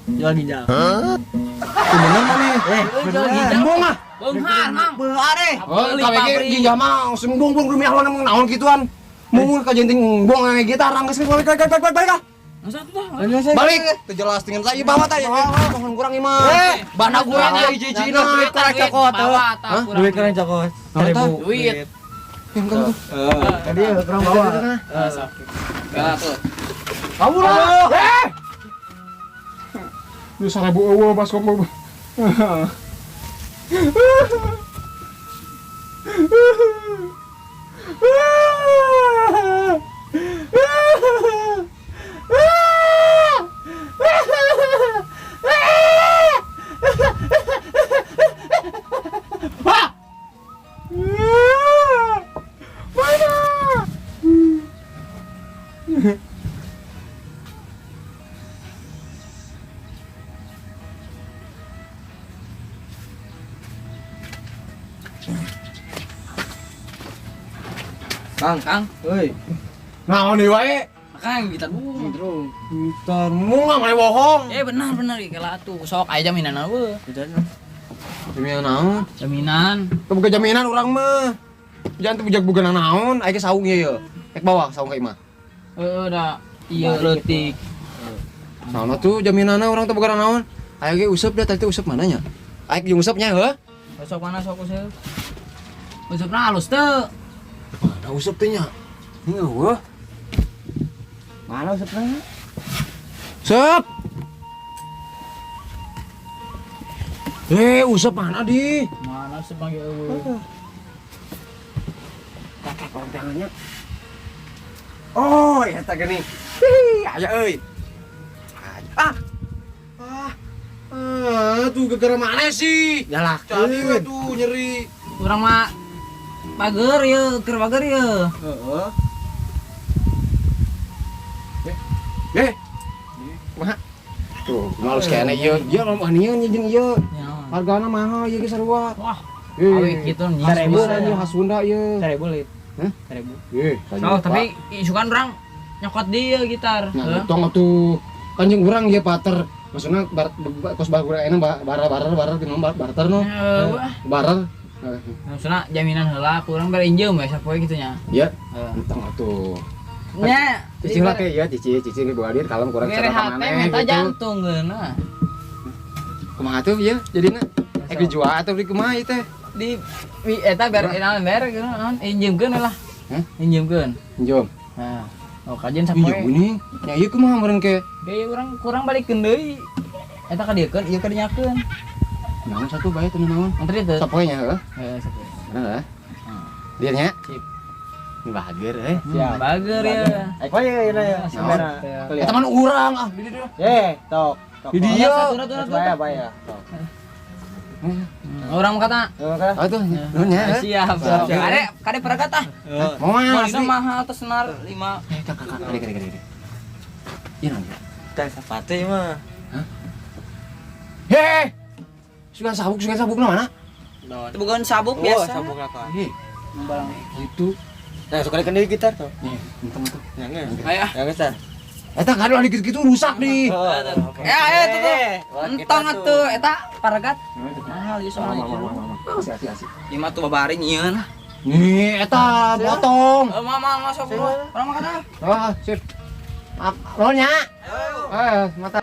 Jual ginjal. Bener mana? Jual ginjal. Embung ah. Beunghar, Mang. Beunghar eh. Oh, Beli KWG pabrik. ginjal mah langsung bung bung demi Allah nang naon gituan. Mun ka jenting bong gitar angges balik balik balik balik ah. Masa tuh tah? Balik. Teu jelas dengan saya bawa tah ya. Pohon kurang ieu mah. Bana kurang ya hiji-hijina. Duit kurang cokot tuh. Bawa tah kurang. Duit kurang cokot. 1000. Duit. Tadi kurang bawa. Ya tuh. Kamu lah. Eh. Lu 1000 eueuh baskom mah. Kang, Kang, euy. Naon deui wae? Kang gitar bu. Gitar mung ah mane bohong. Eh benar benar ieu kela atuh sok aya jaminan eueuh. Jaminan naon? Jaminan. Teu boga jaminan urang mah. Jangan teu bujag boga naon, aya ge saung ieu ye. Rek bawa saung ka imah. Heeh da ieu leutik. Naon atuh jaminanna urang teu boga naon. Aya ge useup da tadi teh useup mana nya? Aya jeung useup nya heuh. Sok mana sok useup? Usupna halus teu. Mana useup teh nya? Heueuh. Mana usupna? Sep. Useup mana di? Mana useup mah ge eueuh. Kakek orang tangannya. Oh, ya tak gini. Hihi, aya euy. Ah. Ah. Ah, tuh gara-gara mana sih? Yalah. Cari we tuh nyeri. Urang mah bager ieu, keur bager ieu. Heeh. Eh. Kumaha? Tuh, malus kene ieu. Ieu lamun ieu jeung ieu. Hargana mahal ieu ge sarua. Wah, awe kitu nya. 1000 ieu khas Sunda ieu. 1000 lit. Hah? 1000. Eh, Oh, tapi isukan urang nyokot dia gitar. Nah, tong atuh. Kan jeung urang ieu pater. Maksudna kos bagur enak barar geuning barter no. Barar. Maksudna jaminan heula kurang bare injem we sapoe kitu nya. Iya. Heeh. Entong atuh. Nya, Cicing lah ke ya, cicing cicing ge bawa kalem kurang cara maneh gitu. Jantung geuna. Kumaha tuh ieu jadina? Ek dijual atau di kumaha ieu teh? Di eta ber naon ber naon injemkeun lah. Hah? Injemkeun. Injem. Nah, oh kajian sapoe. Iya geuning. Nya ieu kumaha meureun ke? Ge urang kurang balikeun deui. Eta ka dieukeun, ieu ka dinyakeun. Naon satu bae teu naon? Antri teu. Sapoe nya heuh. Heeh, sapoe. Heeh. Dieu nya. Sip. Ini bager euy. Siap. Bager ya. Ayo ya ya ya. Sebenarnya. Eta mah urang ah di dieu. Eh, tok. Di dieu. Bayar bayar. Tok. Orang kata. Oh tuh, nuhun nya. Siap. Kade kade peragat ah. Moal asli. Mahal terus senar 5. Eh, kakak kade kade kade. Ieu naon? Teh sepatu mah. Hah? Heh. Sugan sabuk mana? Itu bukan sabuk biasa. Sabuk apa? Heh. Gitu. Nah, suka dikendali gitar tuh. Nih, entong tuh. Yang Ayo. Yang gitar. Eta kado lagi gitu-gitu rusak nih. Ya, ayo tuh tuh. Entong atuh eta paragat. Mahal ieu soalnya. Asih asih asih. Ieu mah tuh babaring ieu lah. Nih, eta potong. Mama masuk bro. Orang makan ah. Ah, sip. Maaf, nuhun nya. Mata.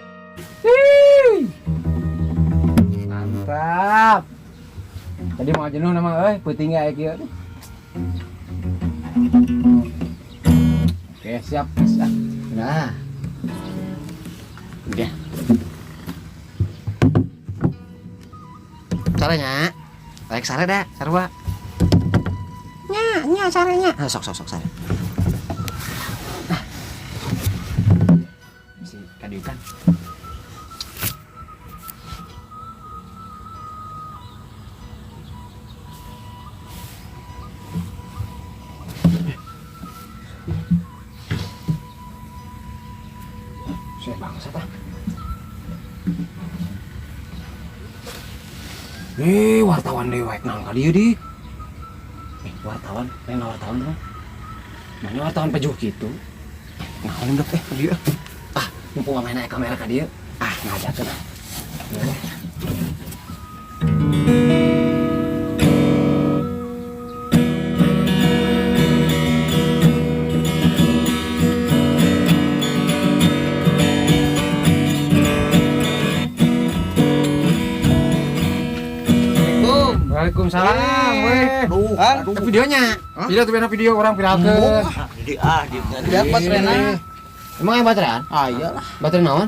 Mantap. Tadi mau jenuh nama euy, peutingnya aya kieu. Oke, siap. Siap. Nah, Udah. Caranya. Baik sare dah, sarua. Nya, nya sarenya. Ah, sok sok sok sare. Ah. Mesti kadiukan. Saya bangsat ah. Wartawan dewek nang ka dieu di. Wartawan, lain wartawan mah. Mana wartawan pejuh kitu. Naon dok ka dieu. Ah, mumpung main aya kamera ka dieu. Ah, ngajakeun ah. Waalaikumsalam, weh. Aduh, Aduh, videonya. Video tuh video orang viralkeun. Di ah, di Lihat baterainya. Emang aya bateraian? Ah, iyalah. Baterai naon?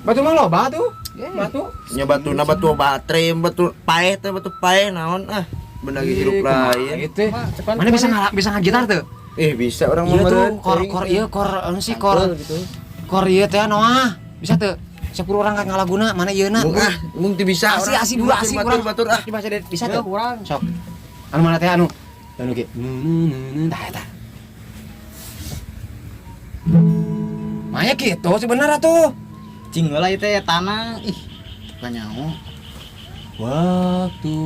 Batu mah loba tuh. Batu. Nya batuna batu baterai, batu paeh teh batu paeh naon ah. Benda ge hirup lain. Gitu. Mana bisa bisa ngagitar tuh? Bisa orang Iya mah tuh, meureun. kor kor ieu kor anu sih kor. Gitu. Kor ieu teh Noah. Bisa tuh. 10 orang kan ngalaguna mana ieu na? Mung ah, mung teu bisa. Asli asli dulu asli batur urang. batur ah. Bisa bisa tuh. Sok. Anu mana teh anu? Anu ge. Tah eta. Maya kitu sebenarnya tuh. Cing heula ieu teh tanah. Ih, kanyaho. Waktu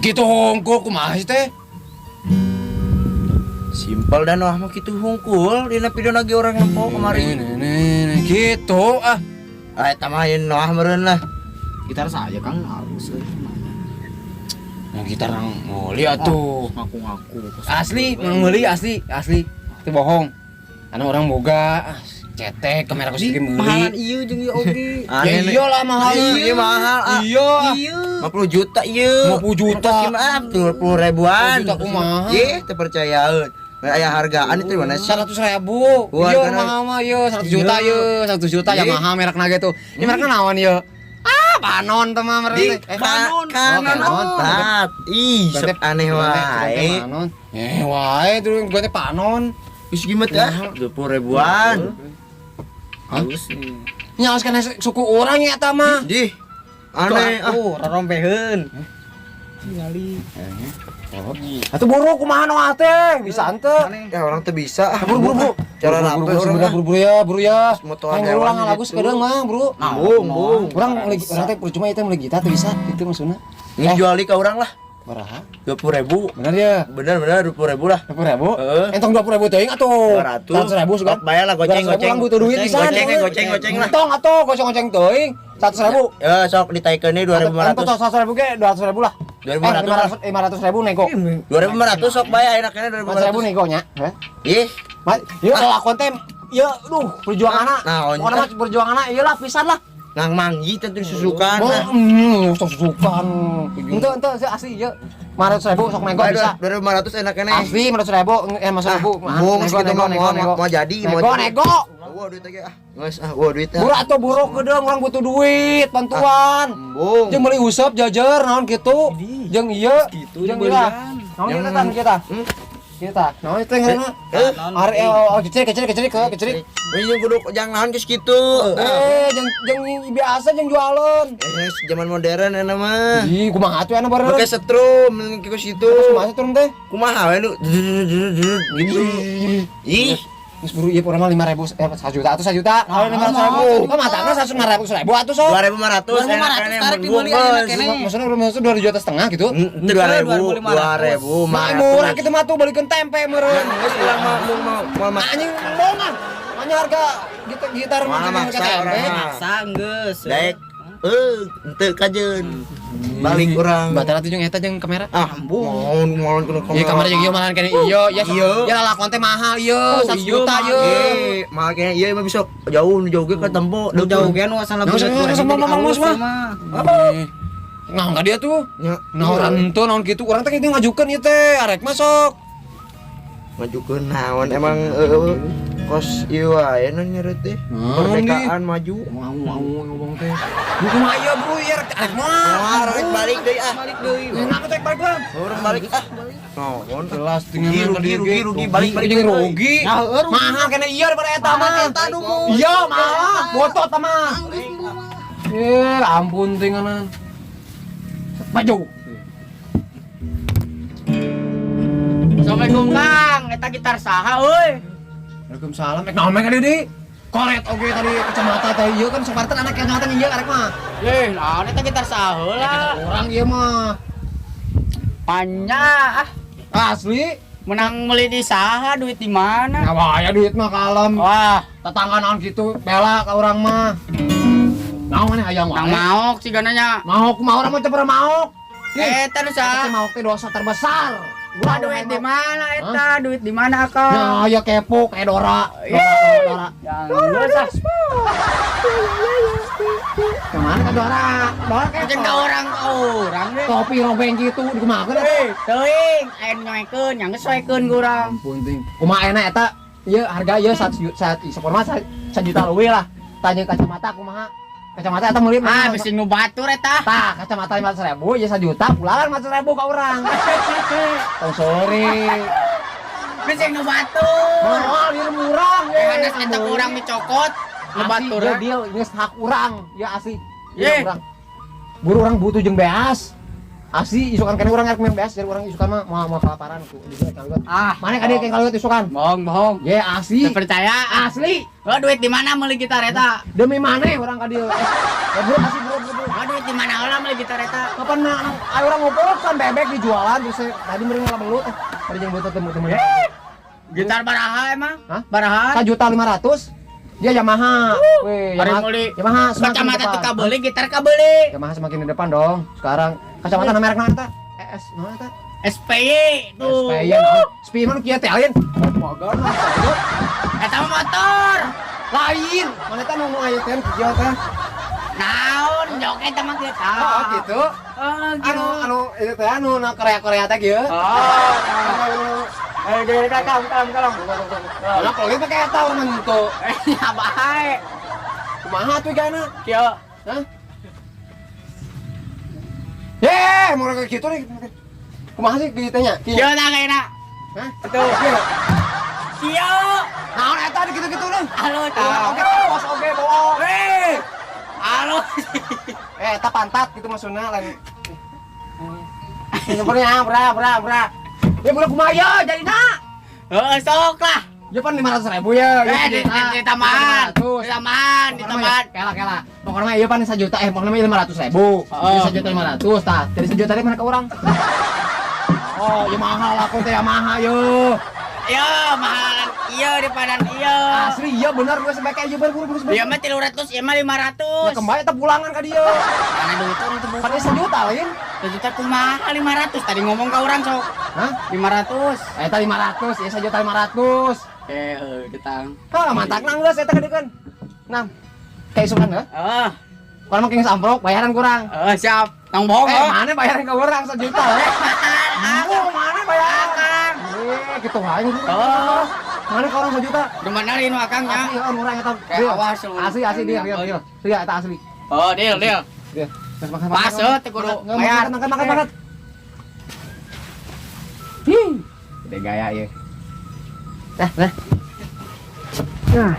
gitu hongkul kumaha sih teh? Simpel dan wah mah kitu hungkul dina video lagi orang nempo kemarin. Gitu ah. Ah eta mah ieu Noah meureun lah. Gitar saya Kang halus euy. Nah, gitar nang meuli atuh. Ngaku-ngaku. Asli, meuli asli, asli. Itu bohong. Anu orang boga cetek kamera ku sih Mahalan meuli. ieu jeung ieu oge. Ya iyalah mahal. Iya mahal ah. Iya. Ieu. 50 juta ieu. 50 juta. Pasti mah 20 ribuan. 50 juta kumaha? Ih, teu percayaeun. Aya hargaan itu mana sih? 100 ribu. Wah, Iya hargana- mahal mah ieu 100 juta ieu, 100 juta Iya. Yamaha merek naga tuh. Ini merekna naon ieu? Ah, Panon teh mah merek Di teh. Kanon. Kanon. Tat. Ih, sok aneh wae. Panon. Wae tuh gua teh Panon. Geus gimana teh? 20 ribuan. Halus. Nya harus kana suku urang ya eta mah. Di. Aneh ah. Tuh, rorompeheun. Atuh buru kumaha nu teh? Bisa henteu. Ya orang teu bisa. ah. Buru buru buru. Cara rapi buru orang buru buru ya, buru ya. Motoran Yang ulang hewan lagu gitu. sekedeng mah, bro. Bung, bung. Urang urang teh percuma ieu teh meuli gitar teu bisa gitu maksudna. Ini jual ka urang lah. Baraha? 20 ribu. Bener ya? Bener bener 20 ribu lah. 20 ribu? Heeh. Entong 20 ribu teuing atuh. 200. 100 ribu sugan. Bayar lah goceng 200 ribu goceng. orang butuh duit pisan. Goceng goceng goceng lah. Entong atuh goceng-goceng teuing. 100 ribu. Ya sok ditaikeun deui 2500. Entong 100 ribu ge 200 ribu lah. 2500. 500 ribu nego. 2500 sok bayar enaknya 500 ribu 2500. nego nya. Heh. Ih, Ieu lalakon teh ieu duh perjuanganna. Nah, Pokona mah perjuanganna ieu lah pisan lah. nang manggi tentu susukan. Oh, sok susukan. Ente ente sih asli ieu. 500 ribu sok nego bisa. 2500 enaknya. Asli 500 ribu, 500 ribu. Bung segitu mah mau jadi, mau Nego, jadi. nego. Wah, duit lagi ah. Geus ah, wah duitnya. Buru atuh buruk gedeung urang butuh duit, bantuan. Bung. Jeung meuli usep jajar naon kitu. Jeung ieu, jeung ieu lah. Naon ieu tah kita? Kita. Naon itu ngaranna? Are oh kecerik kecerik kecerik kecerik. Ini kudu jangan naon geus kitu. Jeung jeung biasa jeung jualan. Zaman modern enak mah. Ih, kumaha atuh enak bareng. Pakai setrum geus kitu. Kumaha setrum teh? Kumaha we lu gitu. Ih, Geus buru ieu urang mah 5.000 1 juta atuh 1 juta. Kalau 500.000. Oh, matana 100.000 atuh sok. 2500 2500 tarik dibeli enak kene. Maksudnya udah maksudnya 2 juta setengah gitu. 2000 2000 Mah murah kitu mah tuh balikeun tempe meureun. Geus ulang mah mau mau Anjing bohongan. Hanya harga gitar mah harga tempe. Maksa geus. Daek. Henteu kajeun. Balik urang. Batal atuh jeung eta jeung kamera. Ah, mohon mohon kudu Iya kamera jeung ieu malahan kene ieu ya. Iya. Ya lalakon teh mahal ieu, 1 juta ieu. Eh, mahal kayaknya iya mah bisa jauh nu jauh ge ka tempo. Nu jauh ge nu asal Nah, sama mamang mas mah. Nah, enggak dia tuh. Nya. Nah, orang tuh naon gitu, urang teh kitu ngajukeun ieu teh, arek masuk. Ngajukeun naon emang eueuh kos ieu wae nu nyeret teh. Kemerdekaan maju. Mau mau ngomong teh. Bu kumaha ieu, Bro? Ieu rek arek mah. Wah, rek balik deui ah. Balik deui. Nah, aku teh balik urang. Urang balik ah. Naon Jelas Rugi, rugi, rugi, rugi, balik, balik, jeung balik. rugi. Nah, heueuh, rugi. Mahal kene ieu daripada eta mah. Eta nu Iya, mahal. Botot mah. Eh, ampun tinganan. Maju. Assalamualaikum Kang, eta gitar saha euy? Waalaikumsalam. Ek naon mah ka dieu? Koret oge tadi kacamata teh ieu kan sokarten anak kacamata ieu arek mah. Eh, naon eta gitar saha heula? Orang ieu mah. Panya ah, Asli. menang meuli di saha duit di mana? Nggak bahaya duit mah kalem. Wah, Tetangga naon gitu bela ka urang mah. Naon maneh hayang nang wae. maok sigana nya. Maok mah urang mah teu pernah maok. Nih, Eta nu eta teh saha? maok teh dosa terbesar. Wah, duit di mana eta? Duit di mana Kang? Nah, ya kepo kayak Dora. Dora, Dora, Dora. Yang geus ah. Kemana ka Dora? Dora kepo. Jeung ka orang orang deh. Topi robeng gitu dikumahakeun eta? Eh, teuing aya nu nyoekeun, yang geus soekeun ku urang. Ampun ting. Kumaha enak eta? Ieu harga ieu 1 juta, saporma 1 juta leuwih lah. Tanya kacamata kumaha? Kacamata eta meuli Ah, bisi nu batur eta. Tah, kacamata 500.000, ya 1 juta, pulangan 500.000 ka urang. Tong sore. Bisi nu batur. Mahal ieu murah. Eh, hanas eta ku urang dicokot, nu batur. Asli, deal, geus hak urang. Ya asli. Ye. Ya urang. Buru urang butuh jeung beas. Asli isukan kene urang rek main beas, jadi urang isukan mah moal moal kelaparan ku. Di dieu kaliwat. Ah, Mana ka dieu kayak kaliwat isukan? Bohong, bohong. Ye asli. Teu percaya. Asli. Oh, duit di mana meuli gitar eta? Demi maneh urang ka dieu. Ya bro, asli bro, bro, bro. Oh, duit di mana heula meuli gitar eta? Kapan na ayo urang ngobrol kan bebek dijualan terus tadi meureun ngalah belut. Tadi jeung belut temu temu. Gitar baraha emang? Hah? Baraha? 1.500.000. Dia Yamaha. Weh, Hari Yamaha. meuli Yamaha semakin di kacamata depan. teu kabeuli, gitar kabeuli. Yamaha semakin di depan dong. Sekarang kacamata na merek naon eta? ES naon eta? SPY tuh. SPY naon? SPY mah nu kieu teh lain. Moga mah Eta mah motor. lain. Mana eta nu aya teh kieu teh? Naon jok eta mah kieu tah. Oh, gitu. Oh, gitu. Anu anu itu teh anu na Korea-Korea teh kieu. Oh. Eh, dari kalem, kalem, kalem. Lah kalau gitu pakai eta urang henteu. Eh, ya bae. Kumaha tuh gana? Kieu. Hah? Ye, mau kayak gitu nih. Kumaha sih gitu nya? Kieu tah kayakna. Hah? Tuh. Kieu. Kieu. Naon eta di gitu-gitu nih? Halo tah. Oke, pos oge bawa. Eh. Halo. Eh, eta pantat gitu maksudnya lain. Sebenarnya bra bra bra. Ya budak kumaha ya jadina. Heeh, sok lah. Ya pan 500.000 ya. Eh, ditambahan. Ditambahan, ditambahan. Kela kela. Pokoknya mah ieu pan 1 juta, pokoknya mah 500.000. Heeh. Jadi 1.500.000 tah. Jadi 1 juta teh mana ke urang? Oh, ya mahal aku teh Yamaha yo. Yo, mahalan ieu daripada ieu. Asli iya bener gue sebaiknya iya bener gue sebaiknya. Ieu mah 300, ieu mah 500. Ya kembali eta pulangan ka dieu. Mana duit urang teu Pan 1 juta lain. 1 juta kumaha 500 tadi ngomong ka urang sok. Hah? 500. Eta 500, ya 1 juta 500. Eh, heuh ketang. Hah, mantak nang geus eta kadeukeun. Nah, kayak isukan heuh. Heeh. Kalau mah kenging samprok bayaran kurang. Heeh, siap. Tong bohong. Eh, mana bayaran ke orang 1 juta eh. Oh, mana bayaran? Akang. Eh, gitu wae. Oh. Mana ke orang 1 juta? Di mana ini akang nya? Asli, oh, murah eta. Kayak awas lu. Asli, asli deal, deal, deal. Iya, eta asli. Oh, deal, deal. Deal. Makan, Pas, makan, teu kudu makan, bayar. makan, makan, makan. Hi. Gede gaya ieu. Nah, nah. Nah.